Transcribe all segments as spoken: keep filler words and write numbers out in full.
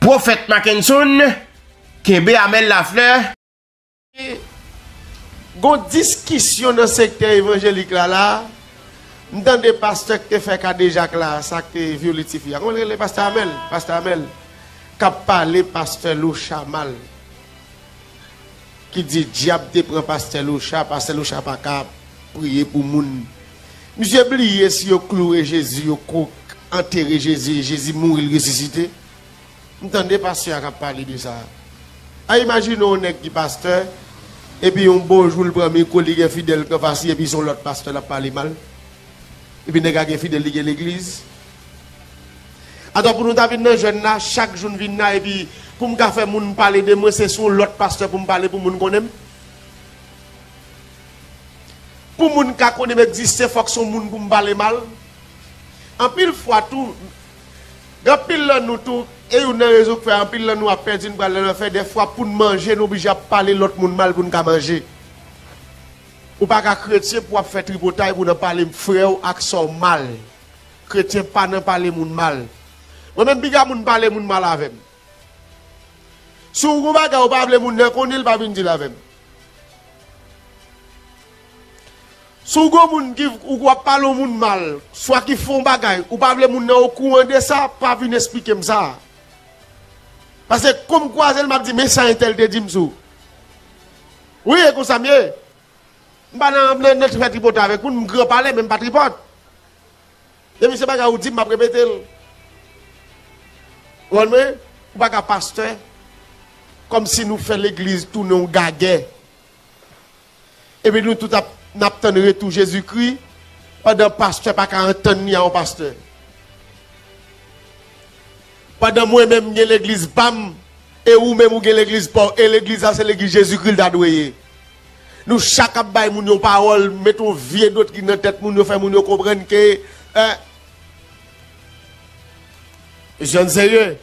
Pwofèt Mackenson, kenbe Amel Lafleur. Gon diskisyon nan sektè evanjelik la la. M tande pastè k te fè kadejak la, sa k te vyole tifi a. Kòman l rele pastè Amel? Pastè Amel k ap pale pastè Locha mal. Ki di dyab te pran pastè Locha, pastè Locha pa ka priye pou moun. Misye bliye si yo kloure Jezi, yo ko-, antere Jezi, Jezi mouri, l resisite. M tande pastè a k ap pale de sa. A, imajine yon nèg ki pastè, epi yon bon jou l pran mikwo, li gen fidèl k anfas li, epi se yon lòt pastè l ap pale mal. Epi nèg la gen fidèl li gen legliz. Atò pou nou ta vin nan jèn la, chak jou n vin la, epi pou m ka fè moun pale de mwen, se sou yon lòt pastè pou m pale pou moun konnen m. Pou moun ka konnen m egziste, fòk se yon moun pou m pale mal. Anpil fwa tou, gen anpil nan nou tou, e youn nan rezon k fè anpil nan nou ap pèdi, n pral nan lanfè, dèfwa pou n manje, n oblije ap pale lòt moun mal pou n ka manje. Ou pa ka kretyen pou w ap fè tripotay pou w nan pale frè w ak sè w mal. Kretyen pa nan pale moun mal. Mwen menm piga moun pale moun mal avè m. Si w gon bagay ou pa vle moun nan konnen l, pa vin di l avè m. Si w gon moun ki ou w ap pale yon moun mal, swa ki fè yon bagay, ou pa vle moun nan okouran de sa, pa vin esplike m sa. Paske kon m kwaze l, m ap di, men sa entèl te di m sou. Wi, e konsa m ye. M pa nan, nan, nan fè tripotay avèk moun, m gran pale, men m pa tripòt. Depi se bagay ou di m, m ap repete l. Ou konprann mwen? Ou pa ka pastè, kòmsi nou fè legliz tounen yon gagè. Epi nou tout ap, n ap tann retou Jezikri, pandan pastè pa ka antann li a yon pastè. Pandan mwen menm m gen legliz pa m, e ou menm ou gen legliz pa w, e legliz la se legliz Jezikri l ta dwe ye. Nou chak ap bay moun yon pawòl, met yon vye doktrin nan tèt moun yo, fè moun yo konprann ke, eh, jèn serye.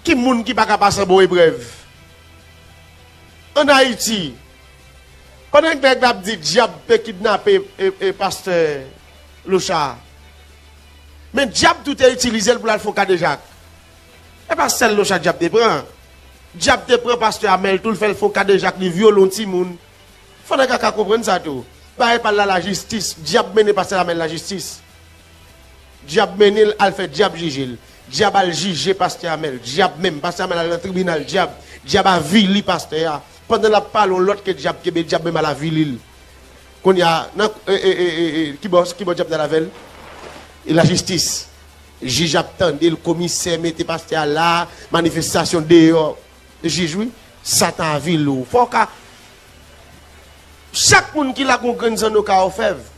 Ki moun ki pa ka pase yon bon eprèv? Ann Ayiti, pandan nèg la ap di dyab te kidnape, e, e, pastè Locha, men dyab tou te itilize l pou l al fè yon kadejak. E pa sèl Locha dyab te pran. Dyab te pran pastè Amel tou, l fè l fè yon kadejak, li vyole yon timoun. Fò nèg la ka konprann sa tou. Bagay pa l la lajistis. Dyab mennen pastè Amel lajistis. Dyab mennen l al fè dyab jije l. Dyab al jije pastè Amel. Dyab menm. Pastè Amel al nan tribinal dyab. Dyab avili pastè a. Pandan l ap pale, yon lòt ke dyab kenbe, dyab menm al avili l. Kounye a, nan, e, e, e, e, e, ki bò, ki bò dyab nan l avè l? E lajistis. Jij ap tande l, komisè mete pastè a la, manifestasyon deyò. Jij, wi, Satan avili w. Fò w ka, chak moun ki la gon grenn zanno ka ofèv.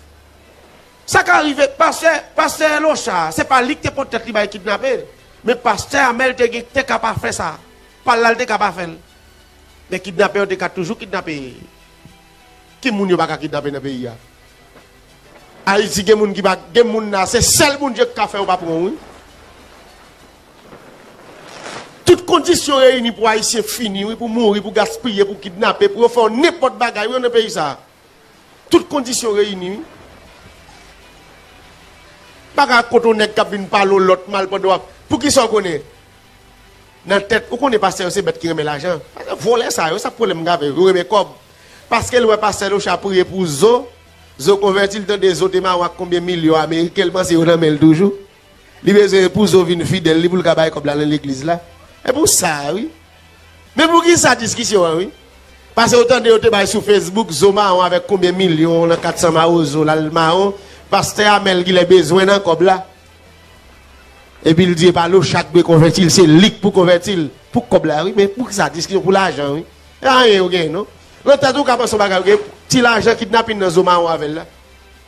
Sa ka rive, pastè, pastè Locha, se pa li ki te pot tèt li bay kidnape. Men pastè Amel te gen, te ka pa fè sa. Pa l la, l te ka pa fè l. Men kidnapè yo te ka toujou kidnape. Ki moun yo pa ka kidnape nan peyi a? Ayiti gen moun ki pa, gen moun la, se sèl Bondye ki ka fè yo pa pran w, wi. Tout kondisyon reyini pou Ayisyen fini, wi, pou mouri, pou gaspiye, pou kidnape, pou yo fè w nenpòt bagay, wi, nan peyi sa. Tout kondisyon reyini, wi. Pa ka kote yon nèg k ap vin pale yon lòt mal pandan w ap. Poukisa w konnen? Nan tèt, ou konnen pastè yo se bèt ki renmen lajan. Pastè vòlè sa yo, sa k pwoblèm m gen avè yo, yo renmen kòb. Paske l wè pastè Locha priye pou Zo, Zo konvèti, l tande Zo te mawon ak konbyen milyon ameriken, l panse yo nan men l toujou. Li bezwen pou Zo vin fidèl li pou l ka bay kòb la nan legliz la. E pou sa, wi. Men poukisa diskisyon an, wi? Paske ou tande yo te bay sou Facebook, Zo mawon avèk konbyen milyon nan kat san mawozo l al mawon. Pastè Amel genlè bezwen nan kòb la. Epi l di e pa Locha k dwe konvèti l, se li k pou konvèti l. Pou kòb la, wi. Men poukisa diskisyon pou lajan, wi? E anyen yo genyen, non. Nan tèt ou ka panse yon bagay, ou gen ti lajan kidnapin nan Zo mawon avè l la.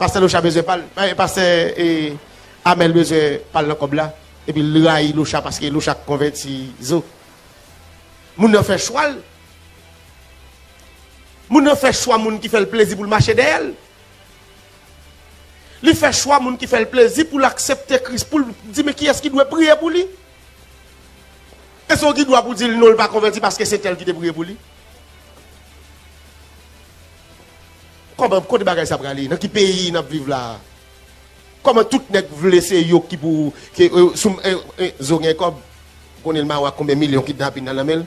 Pastè Locha bezwen pa l, eh, pastè, eh, Amel bezwen pa l nan kòb la. Epi l rayi Locha paske Locha k konvèti Zo. Moun nan fè chwa l. Moun nan fè chwa moun ki fè l plezi pou l mache dèyè l. Li fè chwa moun ki fè l plezi pou l aksepte Kris, pou l di men kiyès ki dwe priye pou li. Èske w gen dwa pou w di l non, l pa konvèti paske se tèl ki te priye pou li? Kòman, kote bagay sa prale? Nan ki peyi n ap viv la a? Kòman tout nèg vle se yo ki pou ke, e, sou, e, e, zo gen kòb. Konnen l mawa konbyen milyon kidnapin nan nan men l.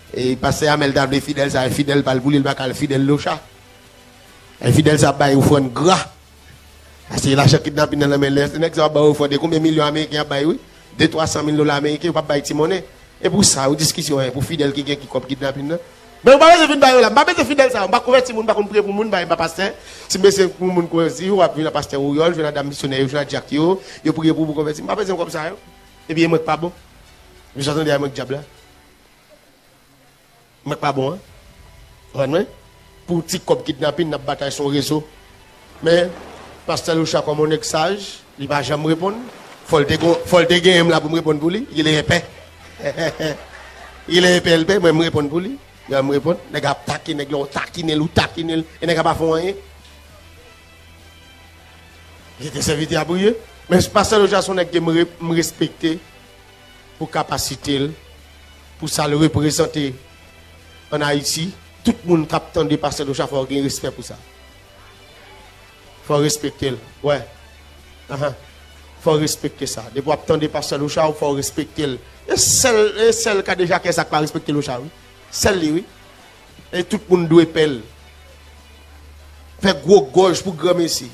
E pastè Amèl ta vle fidèl sa, e fidèl pa l pou li, l pa ka al fidèl Locha. E fidèl sa ap bay ofrann gra. Paske lajan kidnapin nan nan men l, lè nèg sa ap bay ofrann, e konbyen milyon ameriken ap bay, wi. De, twa san mil dola ameriken, yo p ap bay ti monnen. E pou sa, yo diskisyon, e pou fidèl ki gen ki kòb kidnapin nan. Men ou pa bezwen vin bay yo la. M pa bezwen fidèl sa yo. M pa konvèti moun, m pa konn priye pou moun, m pa, m pa pastè. Si m bezwen pou moun konvèti, w ap vin a pastè Oriol, jwenn a dam misyonè yo, jwenn a dyak yo, yo priye pou ou, pou konvèti. M pa bezwen kòb sa yo. Epi e mwen k pa bon. Misye tande a mwen k dyab la. Mwen k pa bon, an. Konprann mwen? Pou ti kòb kidnapin, n ap batay sou rezo. Men, pastè Locha kòm yon nèg saj, li pa janm reponn. Fò l te gon, fò l te genyen m la pou m reponn pou li. Il est épais. Il est épais, L P, mwen m reponn pou li. Lè m reponn, nèg ap takine, nèg la ou takine l, ou takine l, e nèg la pa fè w anyen. Li te sèvitè a priye. Men pastè Locha se yon nèg ke m re-, m respekte pou kapasite l, pou sa l reprezante ann Ayiti. Tout moun k ap tande pastè Locha fò w gen respè pou sa. Fò w respekte l. Wè. Ahan. Fò w respekte sa. Depi w ap tande pastè Locha, fò w respekte l. E sèl, e sèl kadejakè sa k pa respekte Locha, wi. Sèl li, wi. E tout moun dwe pè l. Fè gwo gòj pou granmesi.